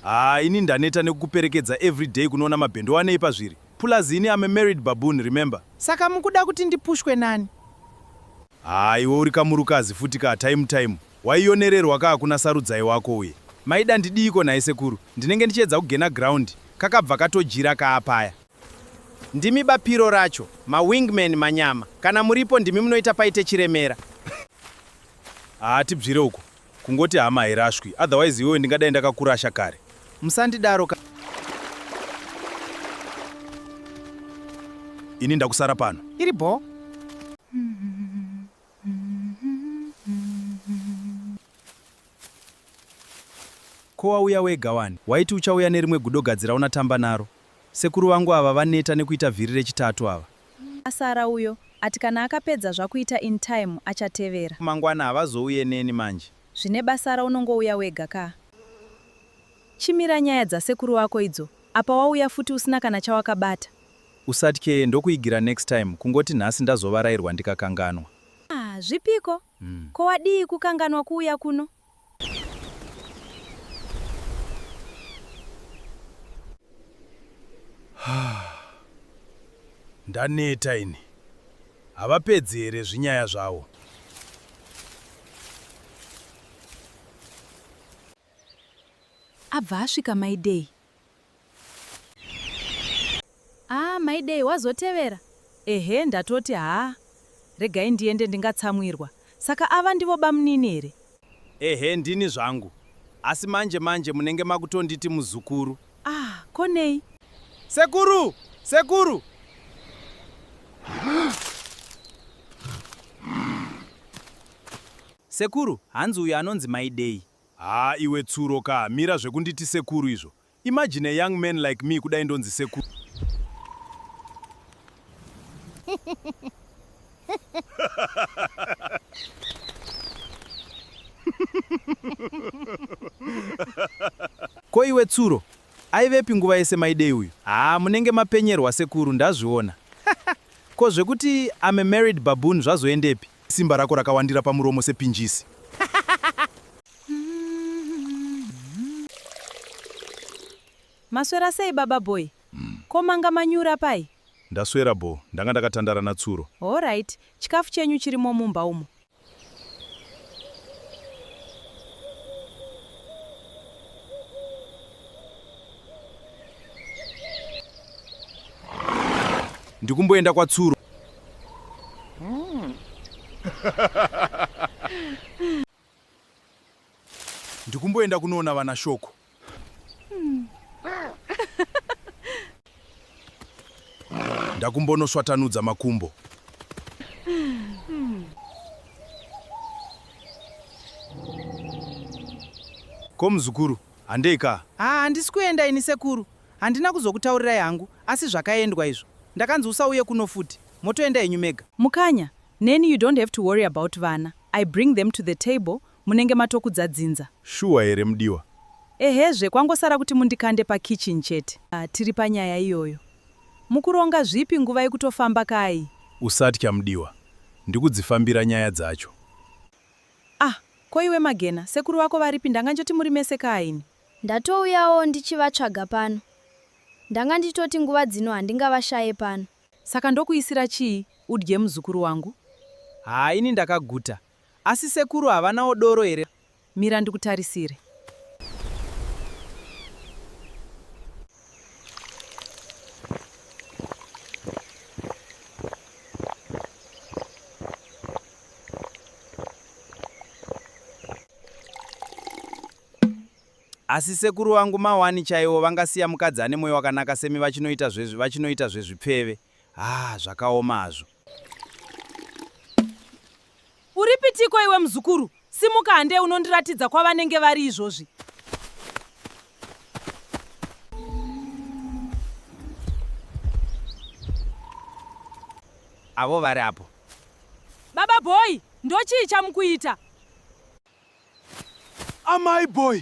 Haa ini ndaneta nekukuperekedza everyday kunoona mabhendo wanei pazviri? Pulaz ini I'm a married baboon remember. Saka mukuda kuti ndipushwe nani? Haa iwe uri kamurukazi futi ka time time waionererwa ka kuna Sarudzai wako uye. Maida ndidiiko nhai sekuru? Ndinenge ndichiedza kugena ground kakabva katojira kaa paya. Ndimi bapiro racho, mawingman manyama. Kana muripo ndimi munoita paite chiremera. Haa tibvire uko. Kungoti hama hairashwi otherwise iwewe ndingadai ndakakurasha kare. Musandidaro ka. Ini ndakusara pano. Iri bho. Ko wauya wega wani? Waiti uchauya nerimwe gudo gadzi raunatamba naro? Sekuru vangu ava vaneta nekuita vhiri rechitatu ava. Asara uyo, ati kana akapedza zvakuita in time achatevera. Mangwana havazouye neni manje. Zvine basara unongouya wega kaa. Chimira nyaya dzasekuru vako idzo, apa wauya futi usina kana chawakabata. Usatye ndokuigira next time kungoti nhasi ndazovarairwa ndikakanganwa. Ah zvipiko? Ko wadii kukanganwa kuuya kuno? Ndaneta ini. Havapedzi here zvinyaya zvavo? Abva asvika Maidei. Ah Maidei wazotevera? Ehe ndatoti haa regai ndiende ndingatsamwirwa. Saka ava ndivo bamunini here? Ehe ndini zvangu. Asi manje manje munenge makutonditi muzukuru. Ah ko nei? Sekuru! Sekuru! Sekuru, hanzi uyo anonzi Maidei. Haa iwe tsuro ka mira zvekunditi sekuru izvo. Imagine a young man like me kudai ndonzi sekuru. Ko iwe tsuro, aivepi nguva yese Maidei uyu? Haa munenge mapenyerwa sekuru ndazviona. Ko zvekuti I'm a married baboon zvazoendepi? Simba rako rakawandira pamuromo sepinjisi. Maswera sei baba boy? Ko manga manyura pai? Ndaswera bho, ndanga ndakatandara naTsuro. Horait, chikafu chenyu chirimo mumba umo. Ndikumboenda kwaTsuro. Ndikumboenda kunoona vana Shoko. Ndakumbonoswatanudza makumbo. Ko muzukuru, handei ka. Haa handisi kuenda ini sekuru. Handina kuzokutaurirai hangu asi zvakaendwa izvo. Ndakanzi usauye kuno futi. Motoenda henyu mega. Mukanya, neni you don't have to worry about vana. I bring them to the table munenge matokudza dzinza. Shuwa here mudiwa? Ehezve, kwangosara kuti mundikande pakitchen chete. Ah, tiri panyaya iyoyo. Mukuronga zvipi nguva ikutofamba kaa iyi? Usatya mudiwa, ndikudzifambira nyaya dzacho. Ah, ko iwe Magena, sekuru vako varipi ndanga njoti muri mese kaa ini? Ndatouyawo ndichivatsvaga pano. Ndanga ndichitoti nguva dzino handingavashaye pano. Saka ndokuisira chii udye muzukuru wangu? Haa ini ndakaguta. Asi sekuru havanawo doro here? Mira ndikutarisire. Asi sekuru vangu mawani chaiwo vangasiya mukadzi ane moyo wakanaka semi vachinoita zvezvi vachinoita zvezvipfeve haa zvakaoma hazvo. Uripitiko iwe muzukuru? Simuka handei unondiratidza kwavanenge vari izvozvi. Avo vari apo. Baba boy, ndochii chamukuita? Amai boy!